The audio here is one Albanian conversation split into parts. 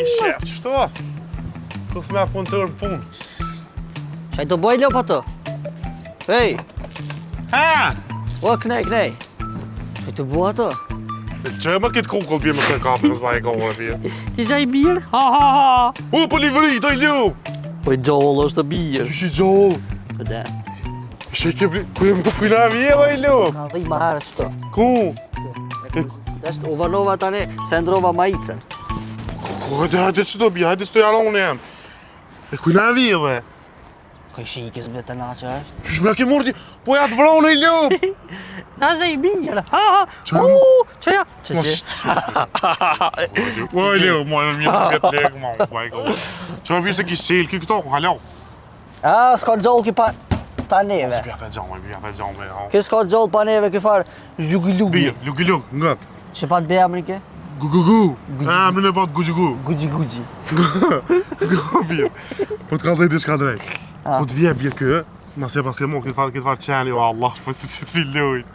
Ej, shef, qështu? Ku s'me a punëtor në punë? Qa i të bëj lop atë? Ej! Ha! O, knej, knej. Qa i të bëj atë? Që më këtë kukull bje më këtë kapë, më zbaj e kohë bje. Ti qa i mirë? Ha, ha, ha! U, po livri, do i lu! Po i gjallë është të birë. Qysh i gjallë? Po dhe. Shë ke bli, ku e më ku na vje, i lu? Ka dhe i ma herë qëto. Ku? Është u vonova tani se ndrova maicën. Ku, ku, hajde, hajde që do bje, hajde që të jarone jem. E ku na vje, Ka i shikës me të na që është? Qysh me ke morë ti? Po ja të vronë i lup! Na se i mirë, ha ha! Që U, që ja? Që Mos që? Po i lup, moj me mjë të vjetë lekë, ma, po i kohë. Që më vishë se kish qelë, ky këto, halo. A, s'ka gjallë ky pa... Pa neve. S'pja pe gjamë, pja pe gjamë, ha. Ky s'ka gjallë pa neve, ky farë Lugi lugi. Bje, lugi lug, nga. Që pa të be emrin ke? Gu gu gu. A, më në pat gu gu gu. Guxhi guxhi. Gu bje. Po të kallzoj diçka drejt. Ah. Po të vje bje kë, mas e pas ke mo këtë farë këtë farë qeni, o Allah, po si si si lujt.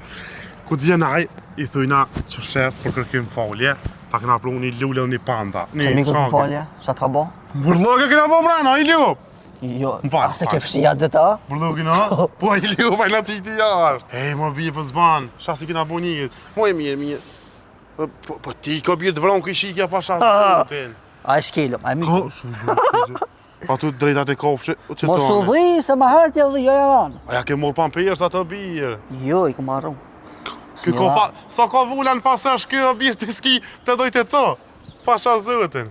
Ku të vjen ai, i thujna që shef për kërkim falje, ta kena pru një lule dhe një panda. Një Që miku të shkake. falje, që të ka bo? Burllëk e kena bo mrena, i lup. Jo, Më fal, a se fal. ke fshija dhe ta? Burllëk na? Po i lup, ai na qiti jashtë. Ej, mo bje po zban, sha si kena bo një. Mo e mirë, mirë. Po, po, po ti ka bje të vron kë i shikja pa sha zotin. A e shkelëm, a e Ka, miku. shu, shu, Pa të drejtat e kofshë, që Mos u tane. dhi, se ma herë t'ja dhi, jo jaran. A ja ke morë pampersa ato birë. Jo, i ku marru. Ky ka pa, sa ka vula në pasash ky o birë të ski të dojtë të. Pasha zotin.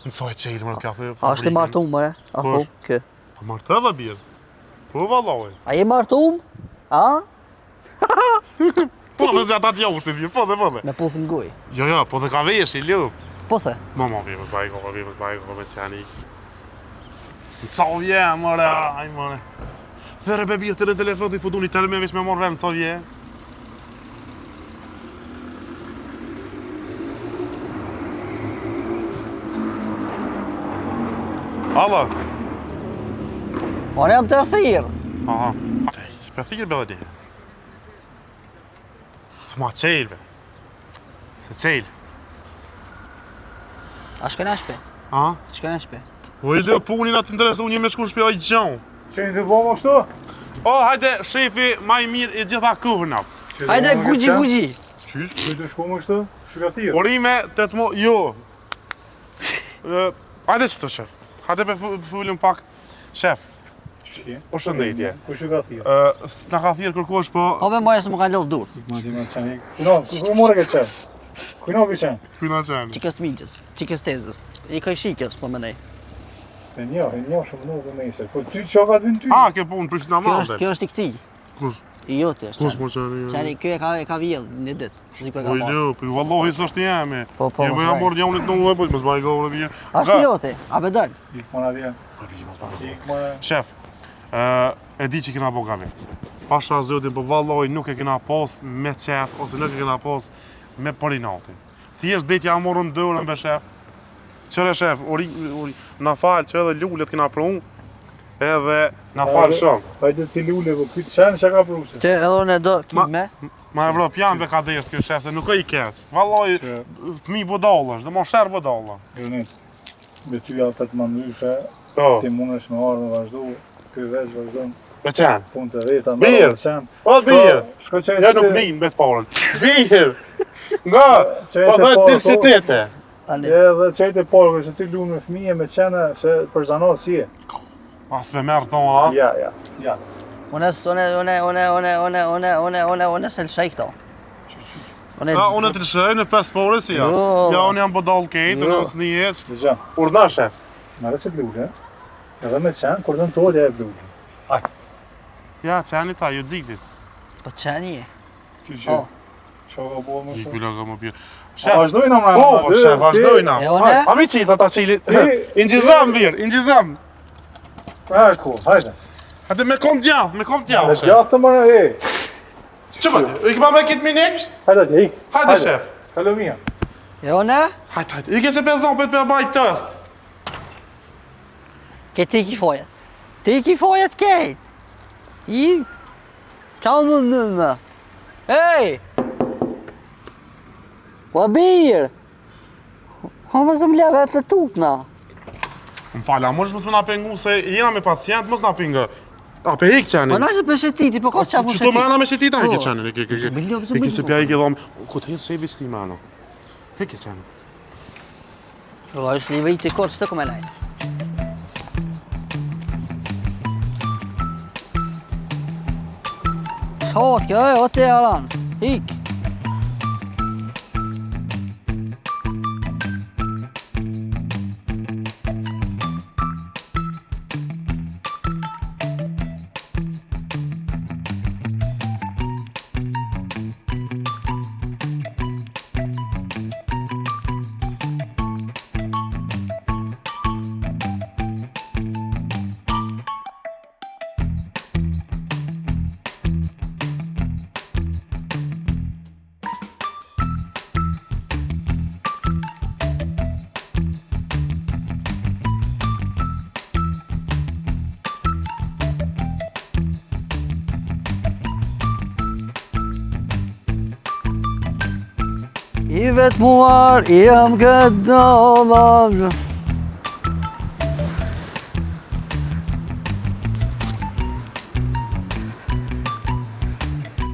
Në sa e qelë më kja thë. A është i martum, mëre? A Po thu, kë? Po martova birë. Po vallai. A je martum? A? Po dhe se ata t'jaushtit birë, po dhe po dhe. Me puth në gojë. Jo, jo, po dhe ka veshi, lup. Po the. Ma ma birë, mos baj kokë, birë, mos baj kokë, me qeni. Në sa vje, more, aj more. Thërë be birë të në telefon, po du një tërme veç me morë vend, sa vje. Alo. Unë jam të thirë. Aha. Për thirë be dhe di. S'ma qelve. Se qelë. A shkojna në shpi? A? Shkojna në shpi. O i lë punin atë interesu një me shku në shpi, o i gjonë. Që një të bo më kështu? O, hajde, shefi ma i mirë i gjitha kohëna. Hajde, guxhi, guxhi. Qysh? Që të shku më kështu? Shë ka thirë? Urime të të mo, jo. Hajde që të shef. Hajde pe fullëm pak. Shef, përshëndetje. Ku shë ka thirë? Na ka thirë kërkosh, po... O, be moja se më kanë lodhë dur. Ma ti më të qenë. Kuno, ku more këtë qenë? Kuno për qenë? Kujna qenë? Qikës mixhës, qikës tezës. I kaj shikës, po mënej. E njo, e njo shumë nuk e nesër. Po ty që ka të vinë ty? A, ke punë, Prishtina Kjo është, Mande. kjo është i këtij. Kush? I joti është. Kush mo qenë? Qeni, kjo e ka, e ka vjell një ditë. Si po e ka Po i marrë. lë, po vallahi s'është jemi. Po, po, Jo, mos po jam vaj. morë njonit në ujë, po mos baj gore vje. A është i joti? A be dal? Ik më na vjen. Po bi mos baj. Ik më na. Shef, ë e di që kena bo gabim. Pasha zotin, po vallahi nuk e kena pas me qef ose nuk e kena pas me përinatin. Thjesht det ja morëm dorën be shef. Qëre shef, uri, uri, na fal që edhe lulet kena pru, edhe na fal shumë. Hajde ti lule, po ky qenë që ka prusë. Që edhe unë e do kime. Ma evropian be ka deshtë ky shef, se nuk e i keq. Vallahi, Që fëmijë budallësh, dhe mo sherr budalla. Gërnit, me ty ja të të më ndryshe, Po, ti mundesh me ardhë me vazhdu, ky veç vazhdon me qenë. punë të veta, Mirë. me qenë. Po, mirë. Shko që Ja nuk nin me të parën. Birë! Nga, Që po e të dhe parë, dil po. qytete. Tani. Edhe që e të parë, që ti luan me fëmijë, me qenë, se për zanat si je. As me merr thonë, a? Ja, ja, ja. Unë, unë, unë, unë, unë, unë, unë, unë, unë, unë, se lëshaj këto. Unë, A, unë të lëshoj në pesë pore si ja. Jo. Ja, unë jam budall kejt, Jo. unë jam s'ni heq. Dëgjo, Urdhna shef. merre që të lule, edhe me qenë, kur dëmtohet ja e lule. Ja, qeni tha, jo xhipit. Po qeni je. Që që, Po. që ka bo më I shumë. kujla ka më pirë. A Shef, vazhdojna mrena, po, po, shef, vazhdojna. E unë? A mi qita ta qilit. Ti- Ingjizam, birë, ingjizam. A, ku, hajde. Hajde me kom djath, me kom Me djath. shef. gjatë të mërë, e. Që po, i këma me kitë minik? Hajde atje, ik. Hajde, shef. Kalo mia. E unë? Hajde, hajde. I ke se pezon, për të baj test. Ke ti ki fojet. Ti ki fojet kejt. I... Qa më më më? Ej! Po birë! Ha më zëmë leve se tutna. Më fal, a mos mos më na pengu se jena me pacient, mos na pengu. A pe hek qenin? Po nëse pe shetiti, po ka çfarë mos. Çto më na me shetit a hek qenin, hek hek. Hek se pja i ke dhom. Ku të hedh shebi ti më ana. Hek qenin. Vëlla, është një vit i kort, s'të ku me lajt. Sot kjo e, o te aran. Ik. I vetmuar jam këtë dollar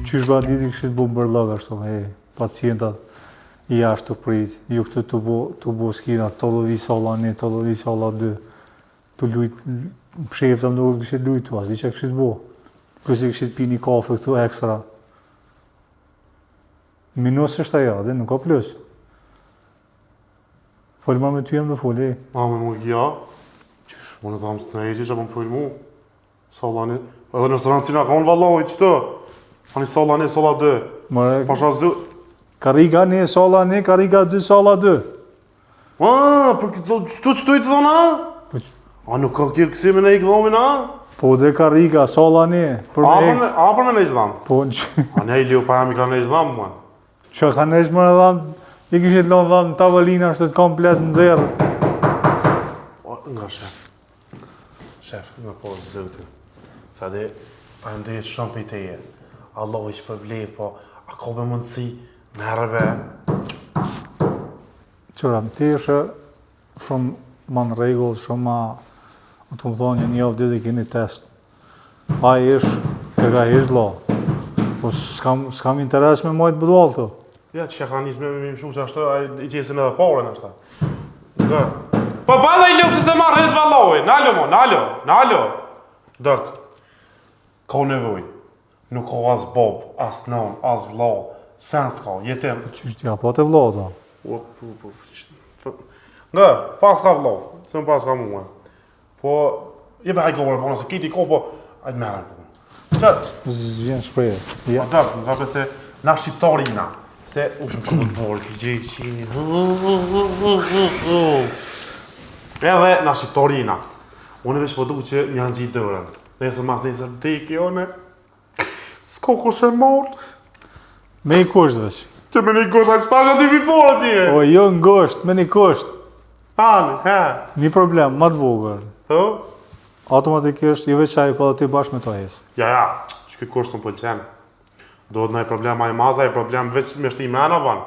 Qysh ba diti këshit bu bërllog ashtu, e, pacientat jashtë tu prit, ju këtu tu bo, tu bo skina, tollovi salla një, tollovi salla dy, tu lujt, pshefta më duket këshit lujt, tu, as di që këshit bo. Plus i këshit pi një kafe këtu ekstra. Minus është ajo, dhe nuk ka plus. Fol më me ty jam të fol, e. A, me mu ja? Qysh, unë thamë së të në e qysh, apo më fol mu? Salla një, edhe në restoran si na konë valloj, qëto? Ani salla një, salla dy. More, Pasha zë... Karriga një, salla një, karriga dy, salla dy. A, për këto, qëto qëto i të dhona? Po, A nuk ka kjo kësi me në i gdhomin, a? Po dhe karriga, salla një, për me... A, a për me në i dhamë? Po, në A ne i liu pa jam i ka në i dhamë, mua? Që ka në më në dhamë, i kishit lonë dhamë në tavolina, është të komplet në zerë. O, nga shef. Shef, nga po, zëtë. Sa dhe, faleminderit shumë për teje. Allahu i shpërblef, po, a ka be mundësi, merre be. Qëra, ti është shumë ma në rregull, shumë ma, të më thonë, një javë ditë e keni test. A ish, të ka ish vlla. Po s'kam, s'kam interes me majtë budall të. Ja, që ka nisë me me më shumë që ashtu, ai i qesin edhe parën ashtu. Gë. Po balla i lupë se se marrë hiç valloi. Nalo mo, nalo, nalo. Dok. Ka nevojë. Nuk ka as bob, as non, as vlla. Sen s'ka, jetim. Po qysh ti apo të vlla to? Po, po, po. Nga, pas ka vlla, se më pas ka mua. Po, je bëj gore, po nëse kiti ko, po, ajtë merë po. Që? S'vjen shprehje. Ja. Po, da, nga se na shqiptarina, se u më këtë borë, ki gjej qini. Edhe na shqiptarina. Unë veç po du që më janë gjitë dorën. Nesër mas nesër deki one. S'ko kush e morë. Me i kusht veç. Që me një kusht, a që tash aty vi porë ti e? O, jo në gosht, me një kusht. Ani, he. Një problem, më të vogël. Po? Automatikisht, jo veç ai, po edhe ti bashkë me to hes. Ja, ja, që ky kusht s'më pëlqen. Do të ndaj problem ai maza, ai problem veç me shti mena ban.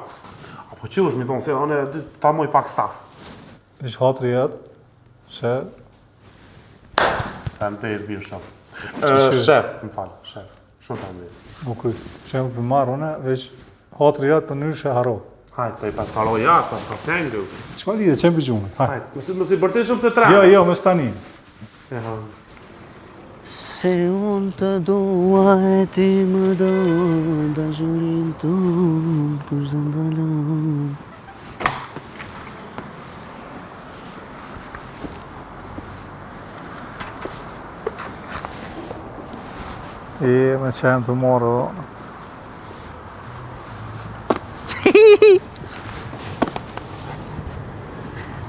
Apo që është mi thonë se unë ta moj pak saf. Ish hatri jetë, se... Faleminderit bir shumë. Shef, më fal, shef. Shumë faleminderit. Ok, që më për marrë unë, veç hatri jetë për nyshe haro. Hajt, po i pas haro ja, pas ka fengu. Çka lidhe, çem për gjumin? Hajt. Hajt, mos mos i bërti shumë se tra. Jo, jo, mos tani. Ja. Se unë të dua e ti më do, dashurin tonë, kush të ndalon. E, me qenë të marrë dhe.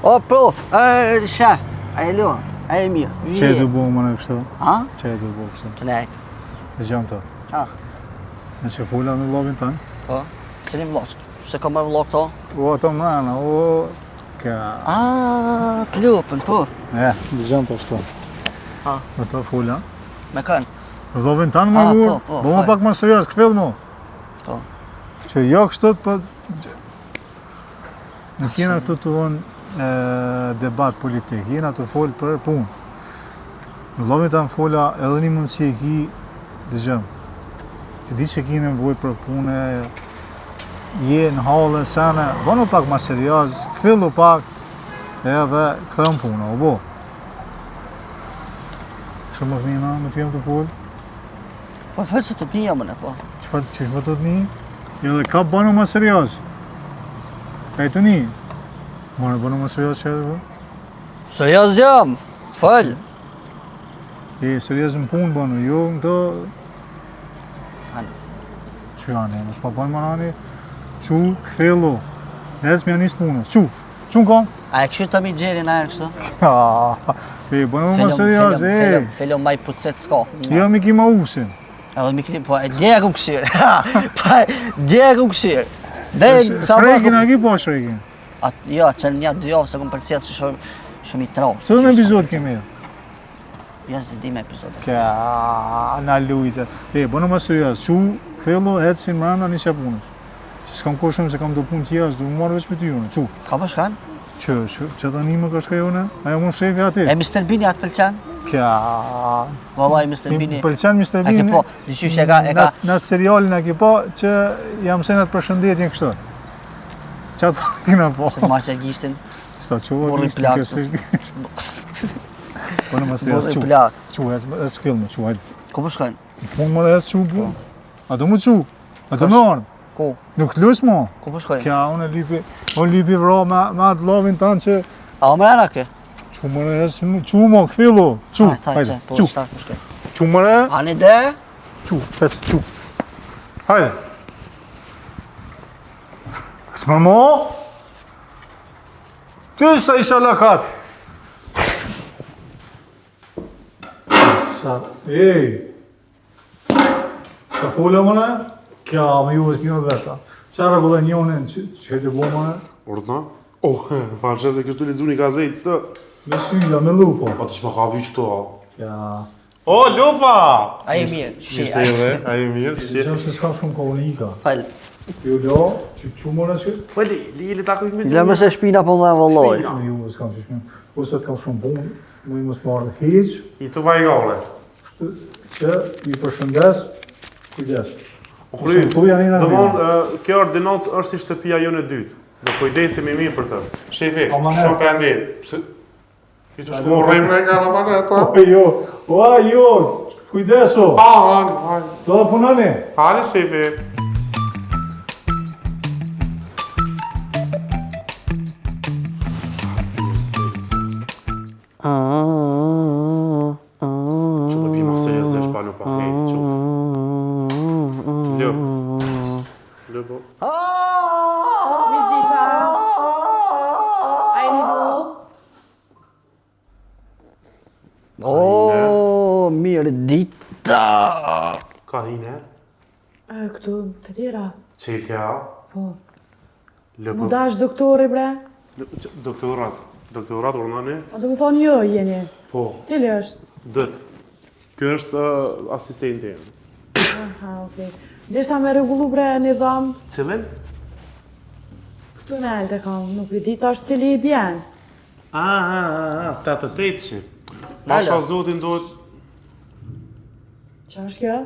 O, prof, e, shef, a e lo, a e mirë. Që e të bo më në kështu? Ha? Që e të bo kështu? Të nejtë. E gjëmë të. Ha. Në që fola me vllavin tanë? Po, cilin vlla, se kam marrë vlla këto? O, ato mrena, o, ka... A, të lupën, po. E, dëgjëm të ashtu. Ha. Me të fola. Me kënë? Vllavin tanë më po, po, bo më pak më serios, këfill mu. Po. Që jo kështu, po... Nuk jena këtu të dhonë debat politik, jena tu folë për punë. Në lomit ta më fola edhe një mundësi e ki, dëgjëm. E di që ki nevojë për punë, je në halle, sene, bënu pak ma serioz, kthillu pak, edhe ktheu në punë, o bo. Shumë më kënina, me ty jam tu folë. Po fol se të të një më në po. Çfarë, qysh më të të një? Edhe ka bënu më serioz. Ka i të një. Më në bënu më serioz që edhe? Serioz jam, fol. E, serioz në punë bënu, jo në të... Ani. Që ani, mos pa bëjnë më Qu, kthillu. Ec me nis punës. Qu, qu në kom? A e kështu të mi gjeri në erë kështu? E, bënu më serioz, e. Felëm, felëm, maj pucet s'ka. Jo, Mickey Mouse-in. Edhe mi kri, po, e dje e kum këshirë. Po, dje e kum këshirë. Dhe, sa Shrekin, a ki po Shrekin? A, jo, që në një dy javë se kum përcjell si shumë, shumë i trashë. Së në epizod kemi? Jo, s'e di me epizod. Ka, na lujtë. E, bënu më serioz, qu, kthillu, ecin mrena, nisja punës. Se s'kam kohë shumë, se kam do punë tjera, s'du më marrë veç me ty unë, qu. Ka po shkan? Që, që, që tani më ka shkaj unë? A jam unë shefi aty? E Mr. Bean atë pëlqen? Kja... Vallai Mr. Bean. Pëlqen Mr. Bean. A ke po, diqysh e ka e ka. Në atë serialin a ke po që jam senat përshëndetjen kështu. Qa të kina po? Se të marrë se gishtin. S'ta qova gishtin, kjo s'është gishtin. Po në mësë jasë qu. Plak. Qu, e së filmë, qu, hajde. Ku po shkojnë? Po më e qu, po. A do më qu? A do më arë? Ku? Nuk lës mo. Ku po shkojnë? Kja, unë e lypi, unë lypi vra me, me atë lavin tanë që... A o mrena ke? Qu më e qu mo, kthillu, qu, hajde, po, qu. Po qu më e? Ani de? Qu, fec, qu. Hajde. S'më mo? Ty sa isha lakat? Sa, ej! Sa fola më ne? Kja, me juve s'kina të veshta. Qa rregullë njonin, që, që të bo më ne? Urdhna? Oh, falë shef se kështu lexu një gazetë, s'të. Me sylla, me lupo. Po të shma ka vy qëto, a? Kja... O, lupa! Ai e mirë, shi. Mirë se erdhe, ai e mirë, shi. Gjë se s'ka shumë kohë unë ika. Fal. Jo, lo, që që more që? Po, li, li, li takoj me Le më se shpina po më vëlloj. Me juve s'kam që shpina. Ose të kam shumë punë, më i mos marrë hiq. I të vaj gale. Kështu që ju përshëndes, kujdes. O kry, do mon, kjo ordinancë është si shtëpia jonë e dytë. Do kujdesemi mirë për të. Shefi, shumë faleminderit. Pse I të shku rrejmë në nga ramaneta. O jo, o jo, kujdesu. Ha, ha, ha. Do të punoni. Hajde, shefi. Që të bima seriozisht pa nuk pa kej, që. Lë. Lë, bo. Mirëdita. A jeni bu? O, mirë dita. Ka hine? E, këtu, të tjera. Qelke, a? Po. Lë, Mu dash doktori, bre? Doktorat, doktorat, urdhnoni? A do më thonë jo, jeni? Po. Cili është? Dët. Ky është uh, asistenti im. Aha, okej. Deshta me rregullu bre një dhomë. Cilin? Këtu në altë e kam, nuk e di tash cili i bjen. Ah, ah, ah, ah, 88 që. Pasha zotin duhet... Qa është kjo?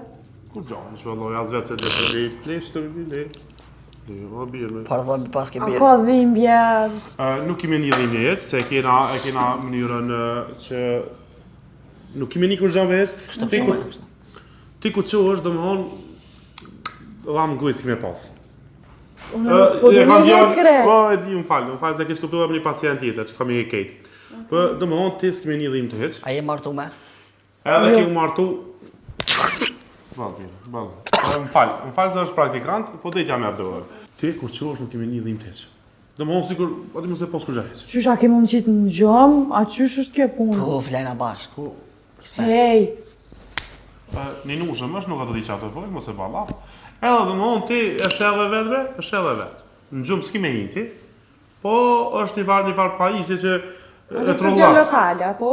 Ku gjanë, që valloj, as vetë se dhe të le, le, të le, le, le, o birë me. Pardon, pas ke A birë. ka dhimbje? Nuk kemi një dhimbje jetë, se e kena, e kena mënyrën që nuk kemi një kurgja veç. Kështu, Ti ku, kështu. ti ku që është, domethënë, dhamë gujë s'kemi pas. Unë nuk po E du kam një djalë, kre. po e di, më fal, më fal se keq kuptova me një pacient tjetër që kam i kejt. Po, domethënë ti s'kemi një dhimbje të hiç. A je martu me? Edhe Jo. ke u martu. Ball, mirë, ball. Më fal, më fal se është praktikant, po dhe jam jap dorë. Ti kur çohesh nuk kemi një dhimbje të hiç. Domethënë sikur aty mos e pas kurrë hiç. Qysh a ke mund qitë në gjumë, a qysh është kjo punë? Po, flejna bashkë. Po, Hej, Një nushëm është, nuk ato di që ato fol, mos e balla. Edhe domethënë ti e sheh edhe vetë bre, e sheh edhe vetë. Në gjumë s'ki me hi ti, po është një farë një farë pajisje që e anestezion trollas. lokal, apo?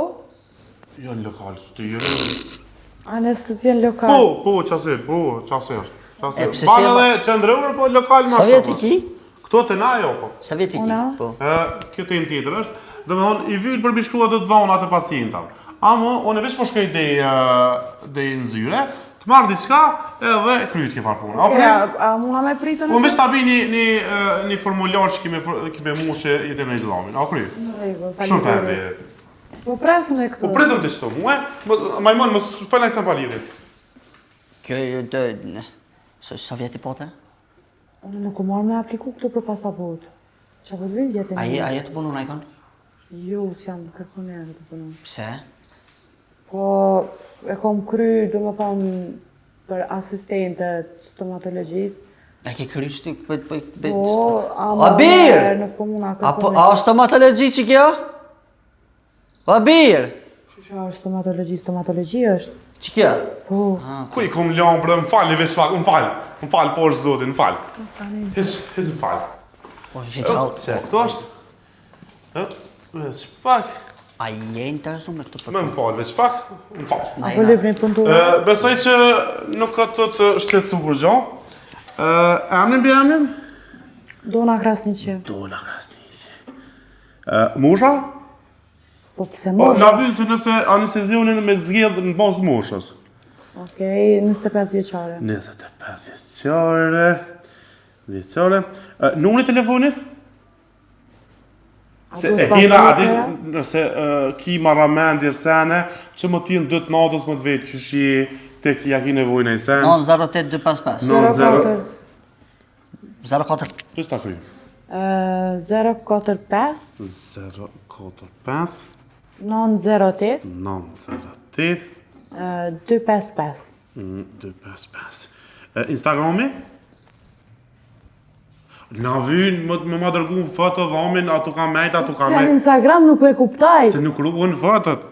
Jo në lokal, ti jo në... Anestezion lokal. Po, po, qase, po, qase është. Qase. E, pse Ban si e edhe qendror, po lokal më Sa vjet i ki? Këto të na jo, po. Sa vjet i ki? Po. Ë, kjo temë tjetër është, domethënë i vyl për mi shkru ato të dhonat e pacientave. Amo, unë veç po shkoj dej dej në zyre, të marr diçka edhe kryet kjo farë punë. Okej, a, a muna me pritën? Unë veç ta bi një, një, një formular që kime, kime mushë i të në islamin. A kry? Në rregull, Shumë faleminderit. Po pres në këtu. Po pritëm të qëto mue, majmon, mos fal sa pa lidhje. Kjo e të... Sa, sa vjet i pote? Unë nuk u marrë me apliku këtu për pasaport. Qa po të vjen vjetë e A je, a je të punu në ikon? Jo, s'jam kërkon e të punu. Pse? Po, e kom kry, do më thonë, për asistente të stomatologjisë. A ke kry që ti... Po, po, po, ama A bir! Nuk po muna A, po, a stomatologji që kjo? O bir! Që që është stomatologji, stomatologji është. Që kjo? Po. Ku i kom lanë, bre, më falni, veç pak, më fal, më fal, po është zotin, më fal. Hiç, hiç më fal. Po, që të halë. Që, këto është? Ë, veç pak. A je interesu me këtë për? Më fal, veç pak, më fal. A po lypni punëtor? Besoj që nuk ka të të shqetësu kurgjo. Emnin, mbiemnin? Dona Krasniqi. Dona Krasniqi. Mosha? Po pse mosha? Po, na vyn se nëse anestezionin me zgjedh në bazë moshës. Okej, 25 vjeçare. 25 vjeçare. Vjeçare. Numri i telefonit? Se e hina, a di, nëse ki marramendje sene, që më ti në dytë natës më të vetë, që shi të ki ja ki nevojë në i sen. 908 255. 90... 04. Pse ta kry? 045 045 908 908 255 255 Instagrami? Na vyn, më, më ma dërgu në foto dhomin, ato ka mejt, ato ka mejt. Se në Instagram nuk e kuptoj. Se nuk ruhen fotot.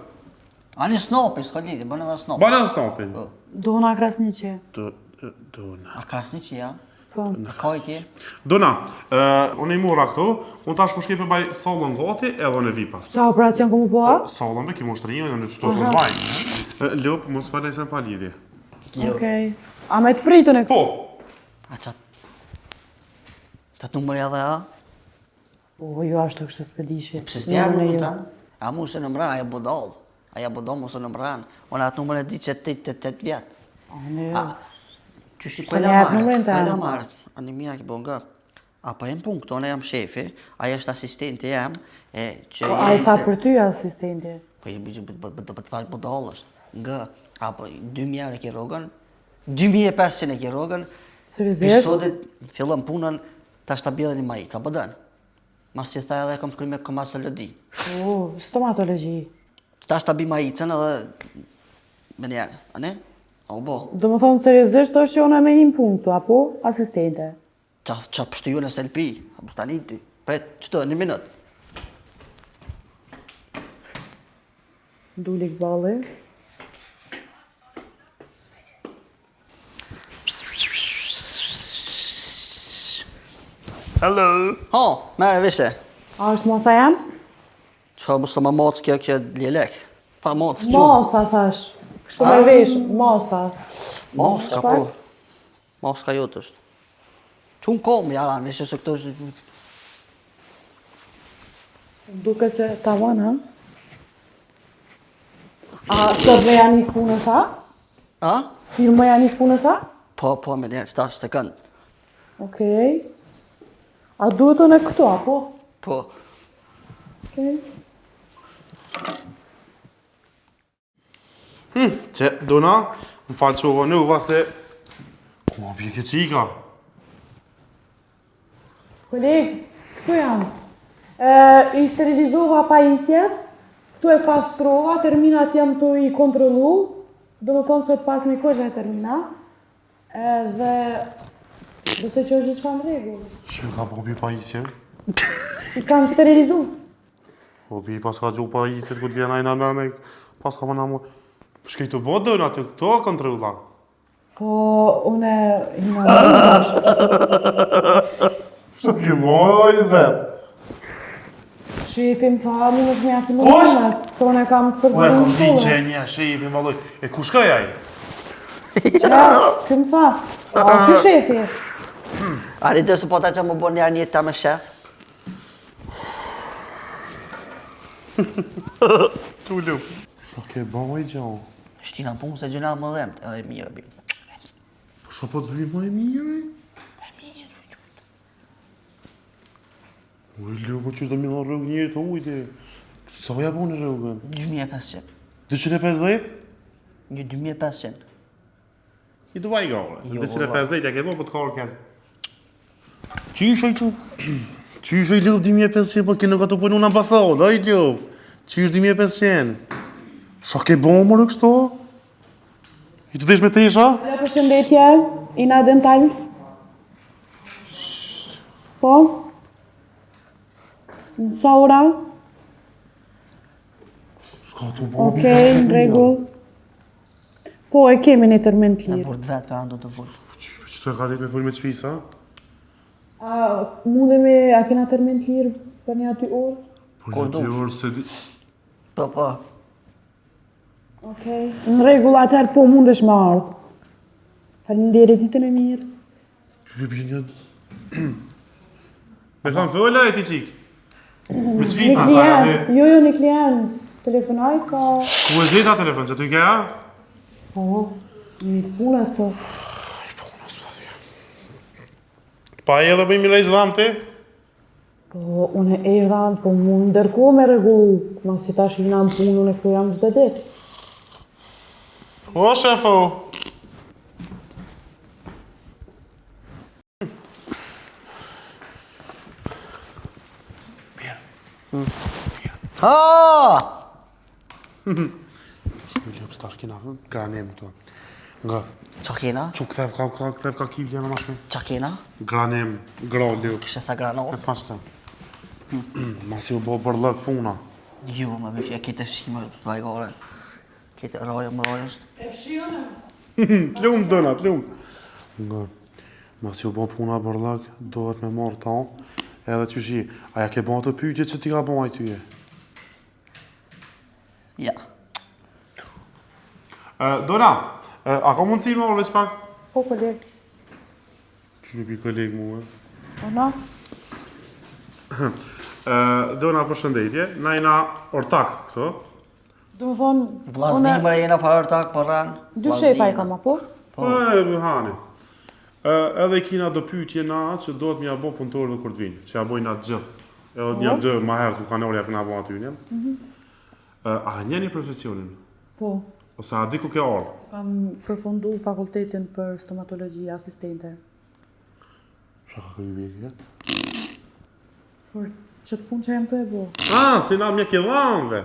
Ani snopi, s'ka lidhje, bën edhe snopin. Bën edhe snopin. Po. Dona Krasniqi. Do, Dona. A Krasniqi, ja? Po. A ka i tje? Dona, uh, unë i mora këto, unë tash po shkoj po baj sallën gati edhe unë e vi pas. Sa operacion ku më po? Po, sallën be, kimo shtrinjë, në qëto së të baj. Lop, mos falej se pa lidhje. Jo. Okej. A me të pritën e Po. A qatë... Të të numër edhe, a? Po, jo ashtu kështë s'pe dishi. Pse s'pe jep numrin tan? A mu se numra, aja budall. Aja budall mu se numran. Unë atë numër e di që 8 vjet. A, ne... A, qysh i ku e la marrë? Ku e la marrë? Ani mija ki bo nga. A po jem punë këto, unë jam shefi, aja është asistenti jam, e që... Po, a i tha për ty asistenti? Po, i bëjë, po, po, po, të thash budall është. Nga, a po, 2000 euro e ki rrogën, 2500 e ki rrogën, Seriozisht? Sotit fillon punën, Tash ta bjedhë një maicë, a po dënë? Mas që tha edhe kom të kry me komatologji. U, stomatologji. Tash ta bi maicën edhe me njerë, a ne? A u bo? Do më thonë seriozisht është që unë me një punë këtu, apo asistente? Qa, qa pështu ju në selpi, a po s'tani ty. Pret, që të, një minut. Dulik balli. Hello. Ho, merre vishe. A është masa jam? Qa më së ma macë kjo kjo ljelek. Pa macë, që? Masa, thash. Kështu me vesh, masa. Maska, po. Maska jote është. Që unë kom, jaran, vishe se këto është... Duke se tavan, ha? A sot me janë një punës, a? A? Ju me janë një punës, a? Po, po, me një, qëta është të këndë. Okej. A duhet unë e këtu, apo? Po. Okej. Hm, që, Dona, më falë që u nuk va se... Ku ma bje kjo qika? Koleg, këtu jam. I sterilizova pajisjet, këtu e pastrova, terminat jam të i kontrollu, do më thonë se të pas një kërë termina, edhe besoj që është gjithçka në rregull. Që ka po bi pajisje? I kam sterilizu. Po bi pas ka gju pajisjet, ku të vjen ajna në pas ka më në mu... Shkej të bo dëna të këto kontrolla. Po, une hina në tash. Shë të moj, zet. Shefi më tha, mu nuk më jafi më Kush? në të unë e kam për Po e të kush di shkollë. gjenja, shefi më valloj. E ku shkoj ai? Qa, kë më tha? A, ky shefi? A rritë se po ta që më bo një një ta me shef? Tu lup. Sa ke ba i gjo? Shtina punë se gjëna më dhemt, edhe mirë bi. Po sa po të vynë më e mirë? E mirë. Ui, lu, po qysh do mi dhonë rrugë njëri të ujti? Sa ja bo në rrugën? 2500. 250? Një 2500. I duaj gore, se Jo, 250 ja ke bo, po të ka keq. Qysh i qu? Qysh i lup 2500, po ke nuk ato punu në ambasadë, oj lup. Qysh 2500? Sa ke bo more kështu? I të desh me tesha? Alo, përshëndetje, Ina Dental. Po? Në sa ora? Shka të bo? Okej, në rregull. Po, e kemi një termin të Me lirë. burë të vetë, ka ando të vulë. Që të e ka ditë me fol me qpisa? A mundemi, a kena termin të lirë për një dy orë? Për Kur një dy dush. orë se di... Po, po. Okej. Në rregull, atëherë po mundesh me ardhë. Faleminderit, ditën e mirë. Që ke bje një... Me kam fëlla e ti qikë? Me Një qpisa, sa ja klient, di. jo, jo, një klient. Telefonaj ka... Ku e zeta telefon, që ty ke a? Po, një punë sot. Pa e edhe bëjmë i rejzë dhamë ti? Po, unë e erdha, po mu ndërkohë me rregullu, masi tash jena në punë, unë këtu jam çdo ditë. O, shefo! Ha! Shkoj lopës tash kena granem këto. Nga, Qa kena? që kthev ka, ka, kthev ka kiblja në mashme? Qa kena? Granem, gra lopës. Kështë tha granat. E s'ma shtë. Masi u bo bërllëk puna. Jo, më me fja, këtë fshime, vajgore. Këtë roja, më roja është. E fshiunë? T'lum, dëna, t'lum. Nga, masi u bo puna bërllëk, dohet me marrë ta. Edhe qyshi, a ja ke bo ato pyetje që ti ka bo ai tyje? Ja. Dona, a ka mundësi me orë veç pak? Po, koleg. Që një pi koleg mua? Po, na? Dona, përshëndetje, na jena ortak këto. Do më thonë... Vllazni më jena farë ortak, po ranë. Dy shefa i kam, apo? Po, e, më hani. Edhe i kina do pyetje na që dohet me ja bo punëtorëve kur të vinë, që ja bojnë atë gjithë. Edhe një dy ma herët ku kanë orë ja kena bo aty, një. A njeh një profesionin? Po. Ose a di ku ke ardhë? Kam përfundu fakultetin për stomatologji asistente. Shka ka kryu vjekë, Për që të punë që jam të e bo. Ah, si na mjek i dhamve.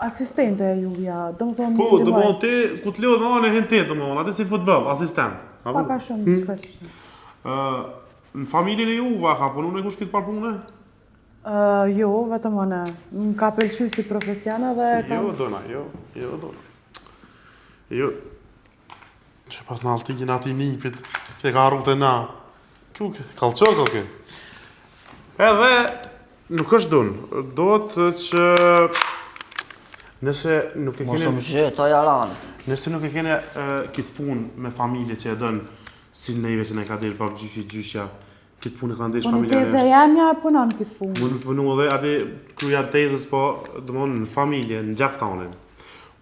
Asistente e juvja, do më thonë... Po, do më thonë ti, ku të lodh anë e hen ti, do më thonë, aty si futboll, asistent. Apo? Pak a shumë, hmm? çka që Ë, në familjen e juve, ka punu në kush këtë farë pune? Uh, jo, vetëm unë. Më ka pëlqy si profesion edhe kam... Jo, dona, jo, jo, dona. Jo, që pas në altikin ati nipit, që e ka harru të na. Kjo, kallëqo, ko kjo. Edhe, nuk është dun, do të që nëse nuk e Mos keni... më zhë, to jaran. Nëse nuk e keni këtë punë me familje që e dën, si neve që ne ka del babgjyshi, gjyshja, këtë punë e kanë desh Po në familjarisht. teze jemja e punon këtë punë. Mund të punu edhe aty kruja tezës, po, do në familje, në gjak tanin.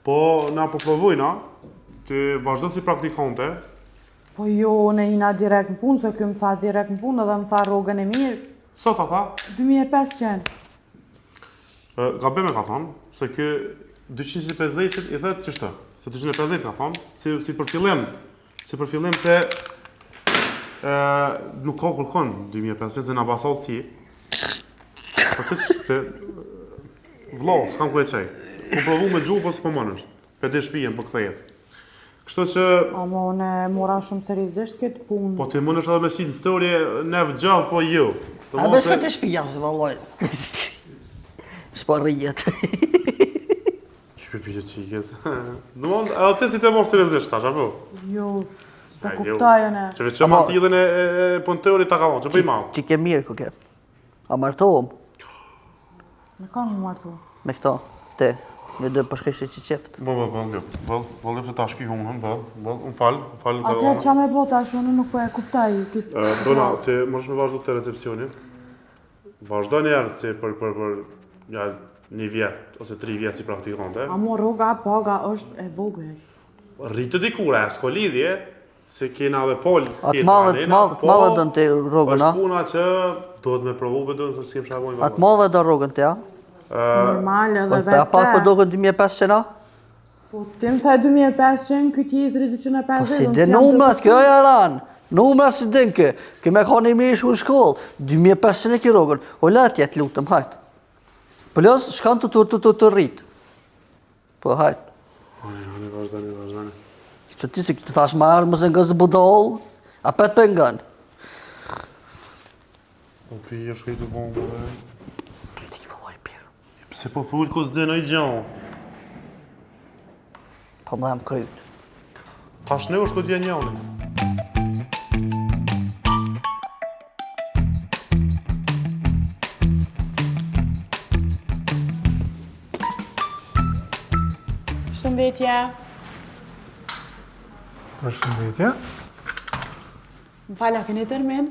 Po, na po provojna, të vazhdo si praktikante, Po jo, unë e jina direkt në punë, se ky më tha direkt në punë edhe më tha rrogën e mirë. Sot ata, 2500. gabim e ka thonë, se kë 250 i thet qështu, se 250 ka thonë, si, si për fillim, si për fillim se e, nuk ka kërkon 2500, se në ambasadë si, po që që se, vlo, s'kam ku e qej, ku provu me gjuhë, po s'po më është, pe di shtëpinë, po kthehet. Kështu që, Ama unë e mora shumë seriozisht këtë punë. po ti mundesh edhe me shit në story, ne gjallë, po jo. Do A thonë bësh se- këtë shtëpia, se vallaj. S'po rrijet. Që për pyetje qikës. Do më thonë, edhe ti si të morë seriozisht tash, apo? Jo, s'po Ja, jo. kuptoj unë. Që veç ma tillën e, e, e punëtorit ta ka thonë, që bëj ma. Që ke mirë ku ke. A martohem Me kanë më martu. me këto? Te. Me dhe përshkej që që qeft. Bo, bo, bo, jo. Bo, bo, jo, se ta shki hunën, bo, bo, më fal, më fal. Atëherë ça me bo tash, unë nuk po e kuptoj. Dona, ti munesh me vazhdu te recepcioni. Vazhdo një herë si për, për, për, ja, një vjet, ose tri vjet si praktikante. Amo rroga, paga është e vogël. Rritë dikura, s'ka lidhje, se kena edhe pol tjetër. Atë madhe, të madhe, të madhe don ti rrogën, a? Është puna që duhet me provu për duhet, se s'kem çfarë bojmë. Atë madhe do rrogën ti, a? Normal edhe po, vetë. A pak po doken 2500, a? Po, ti më the 2500, ky tjetri 250. Po s'i din numrat, kjo e ranë. Numrat s'i din kë. Kë me ka një mirë shku në shkollë. 2500 e ki rrogën. O latja, të lutëm, hajt. Plus, shkan të të të të të rritë. Po, hajt. Hani, hani, vazhdani, vazhdani. Që ti si të thash ma ardhë, mos e ngë së budall, a pet për ngën. Po, pi, e shkej të bombë, dhe. Ti, vëllai, pirë. Pse po thuhet ko s'di noj gjo? Po më jam kryt. Tash ne është ku t'vjen njoni. Përshëndetje. Përshëndetje. Më fal, a keni termin?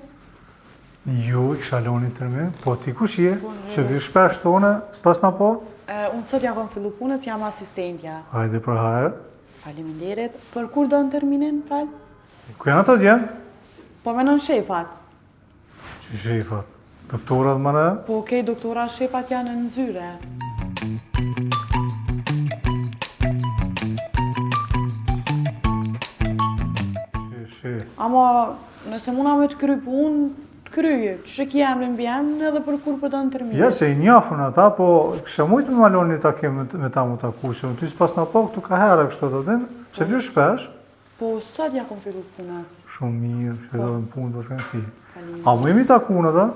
Jo, i kisha lonë një termin, po ti kush je? Që vi shpesh tonë, s'pas na po? Unë sot ja kom fillu punës, jam asistentja. Hajde për hajër. Faleminderit. Për kur don terminin, fal? Ku janë ata djem? Po menon shefat. Që shefat? Doktorat më në? Po okej, doktora shefat janë në zyre. Ama, nëse muna me të kry punë, të kryj, që ki emrin mbiemrin edhe për kur po don terminin. Ja, se i njafën ata, po kisha mujtë me ma lonë një takim me ta mu taku, se unë ty s'pas na po këtu ka herë kështu të din, se vjen shpesh. Po, sot ja kom fillu punës. Shumë mirë, që do në punë, po s'ka si. A mu jemi taku në ata?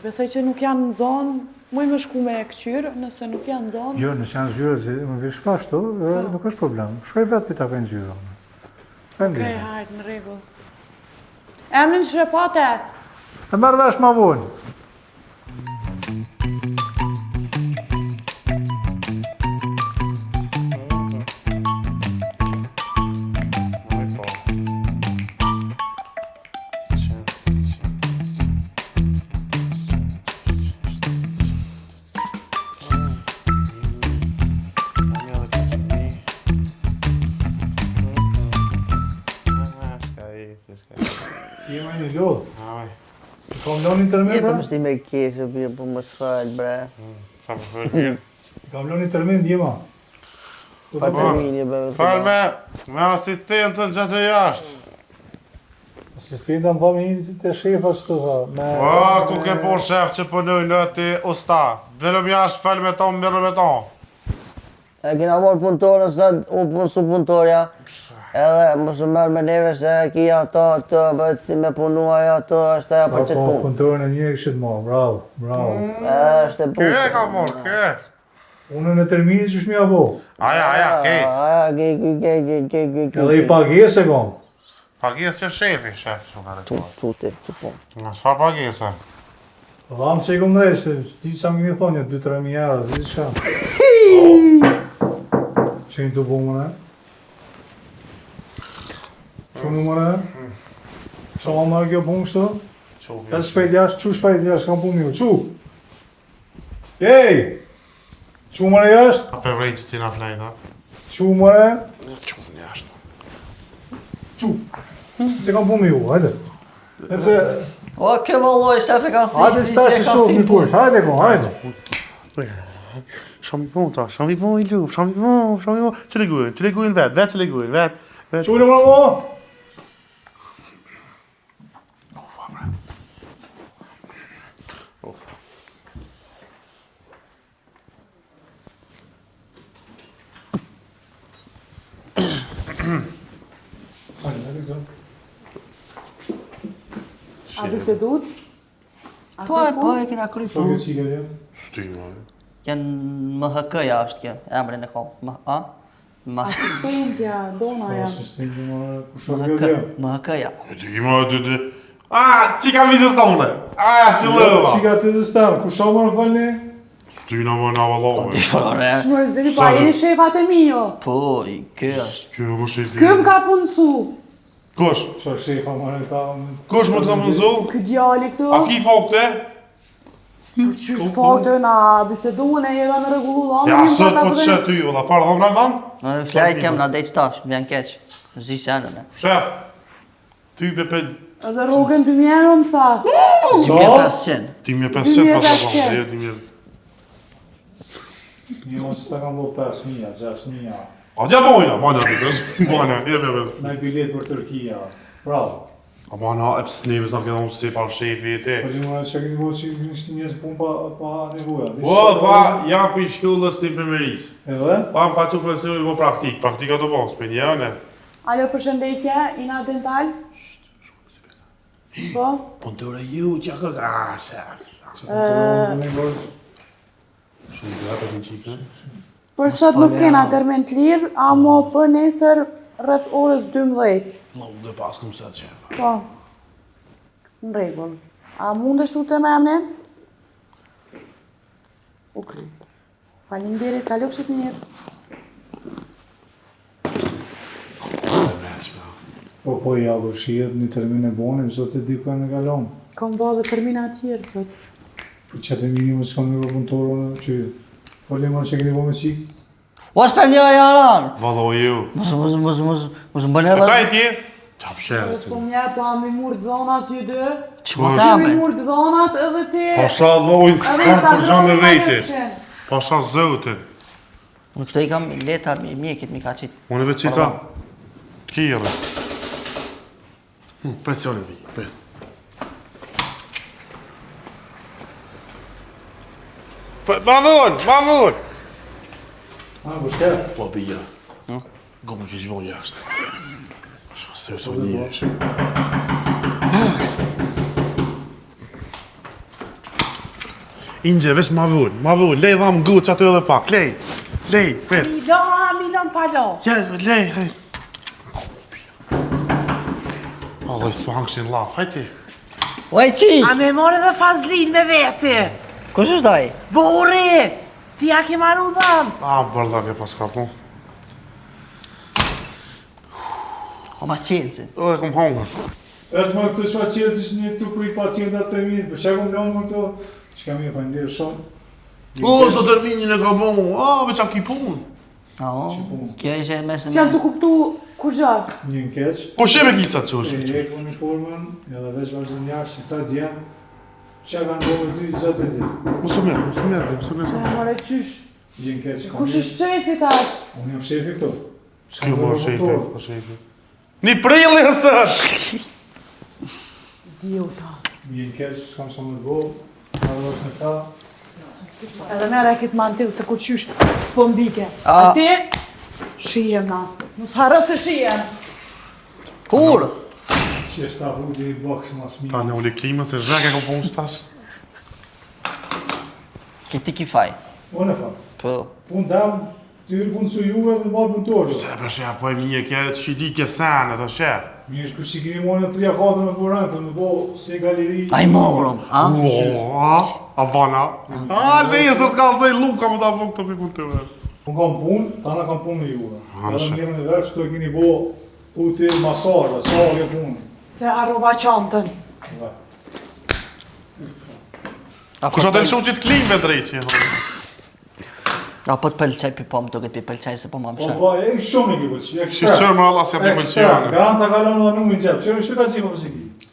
Besoj që nuk janë në zonë, muj me shku me këqyrë, nëse nuk janë në zonë. Jo, nëse janë në zyrë, se më vjen shpesh këtu, po. nuk është problem. Shkoj vetë për takoj në zyrë. Okej, hajt, në rregull. Emrin që e pate? E merr vesh ma vonë. Jemi një lodhë. Kam lënë një termin, Jetë pra? më shti me keshë, bje, po më sfal, bre. Sa po fol mirë. Kam lënë një termin, djema. Pa termini, bre. Fal me, me asistentën që të jashtë. Asistenta më tha me një të shefa që të tha. Me, O, ku ke po shef që punojnë në ti usta. Delëm jashtë, fal me to, mirë me to. E kena marrë punëtorën sot, u punësu punëtorja, edhe mos u merr me neve se e ki ato të bëhet me punu ajo ato është ajo për qëtë Po, punë. punëtorën e mirë kishit marrë, bravo, bravo. Edhe është e Kë e bukur. ka marrë, kë? Unë në termini që shmja bo. Aja, aja, kejt. Aja, ke, ke, ke, ke, ke, ke, ke. Edhe i pagesë e kom. Pagesë që shefi, shef, që ka Tu, tu, tu, tu, po. Nga çfarë pagese? Dhamë që i kom drejt, se di që më keni thonë, një 2-3 mijë euro, s'di çka. Që një të bo më ne? Që më më ne? Që më marrë kjo punë kështu? Edhe shpejt jashtë, qu shpejt jashtë, kam punë ju, qu? Ej! Qu më jashtë? A pe vrejnë që si na flejt, a? Qu më re? Qu më jashtë. Qu! Se kam punë ju, hajde. Nëse... O, ke valloj, shef e ka thithë, Hajde, stash i shoh një push, hajde ko, hajde. Shumë i vonë ta, shumë i vonë i lup, shumë i vonë, shumë i vonë. Cili gujën, cili gujën vetë, vetë cili gujën, vetë. Vet. Qu në më mo? Ufa, bre. Ufa. A bisedut? Po, po, e kena kry Shumë punë. këtë qike, jo? Shtima, Janë MHK-ja është kjo, emrin e ka. M A M Asistentja, dona jam. Asistentja, më kush është kjo MHK, djem? MHK-ja. Ti ma dy dy. Ah, çika vizës tonë. Ah, që lëva. Qika të zëstan, kush është më falni? Ty në më në vëlla. Po, di po, ne. Shmërzini, pa jeni shefat e mi jo. Po, kë është. Ky më shefi. Ky më ka punësu. Kush? Qa shefa më në ta... Kush më të ka punësu? Ky djali këtu. A ki fakte? Po qysh fakte na biseduan e jeva me rregullu dhomën. Ja, sot po të shet ty, vëlla, farë dhomë në dhomë? Në flaj kem na dej tash, më janë keq. Zi se anë. Shef, ty be pe Edhe rrogën 2000 euro më tha. 2500. 2500 pas apo, 2000. Një mos ta kam bo 5000, 6000. A dja bojna, bojna, bojna, jebe, jebe. Me bilet për Turqia. Bravo. A bojna, e pse neve s'na ke dhonë si far shefi e te. Po di më që keni bo që keni shti njerëz punë pa, pa nevoja. Po, tha, jam për shkollës të infermerisë. Edhe? Pa më ka që profesori bo praktik, praktika të bo, s'pe një, ne. Alo, përshëndetje, Ina Dental. Po? Punëtore ju, që ka ka, shef. Shumë gata të qikë. Për sot nuk kena termin të lirë, amo për nesër rreth orës 12. Logë dhe pas këm se që. Po. Në rregull. A mundesh të të me emrin? U kry. Faleminderit, kalofshit mirë. Po, po, ja, po shihet një termin e bonim, sot e di ku e kalon. Kom bo dhe termina tjerë sot. Po që termini më s'kam një punëtor unë, që folim më që keni bo me qikë. O s'pe një jaran! Valla ju. Mos, mos, mos, mos, mos më bëne E ta i ti? Qa Po s'po m'je, po a mi murë dhonat ju dy? Që po ta Mi murë dhonat edhe ti... Pasha Allahun, Edhe s'kam për gja me Instagramin veti. ma lepshin. Pasha Zotin. Unë këto i kam leta mjekit mi ka qitë. Unë vetë qita. Kire. Hm, Presioni vi, pret. Po, ma vonë, ma vonë. A, po shke? Po, bija. Gomë që gjithmonë jashtë. Se së një është. Inxhe, veç ma vonë, ma vonë, lej dhamë gutë që aty edhe pak, lej, lej, pret. Milon, Milon palo. Ja, lej, hej. Allah, i s'po hangëshin laf, hajti. Oj, qi! A me morë edhe Fazlin me veti? Kush është ai? Buri! Ti ja ke maru dhëmë. A, bërda ke pas ka po. O ma qelësin. O, e kom hongër. Edhe më këto çfarë qelë që një këtu prit pacientat të mirë, për çka kom lënë më këto? Çka mirë, faleminderit shumë. O, së terminin e ka bo, a, veç a ki punë. O, kjo ishe e mesën. S'jam të kuptu kur gjë. Një në keq. Po she me kisa që është? E hek uniformën, edhe veç vazhdon jashtë, që këta djem, çka kanë bërë me ty, zot e di. Mos u merr, mos u merr, mos u merr. Se more qysh. Vjen keq. kam Kush mirë. është shefi tash? Unë jam shefi këtu. Çka Kjo bërë më me shefi, punëtor? po shefi. Një prilli e sët! Idiota. Vjen keq, s'kam çka më bo. Edhe është me ta. Edhe merre këtë mantil se ku qysh s'po mbike. A. A ti? Shihem na. Mos harro se shihem. Kur? Që sta huti i boks mas mirë. Ta në uli klimën se zheke kom punë tash. Ke ti ki faj. Unë e fam. Po. Punë tam, ty e punë su juve dhe marrë punëtorë. Se për shef, po e mirë ke, që di ke sene, të shef. Mirë, kush si keni marrë në 3 4 me buran, të më bo si galeri. Ai morëm, a? Ua, a, a vana. A, nesër të kallzoj Luka më ta bo këto për punëtore. Unë kam punë, tana kam punë me juve. A, Edhe shef. më mirë në vesh, këtu e keni bo puti masazha, sa ke punë. Se harrova çantën. Dhe. A Kush po atë lëshu që të klimë drejt që A po të pëlqej pi po më duket pi pëlqej se po më Po mshe. po, e shumë i ke pëlqy, ekspert. Shqyr më Allah se jam i pëlqy. Ekspert, garanta kalon edhe numrin xhep. Çfarë çka ka qenë po si ki?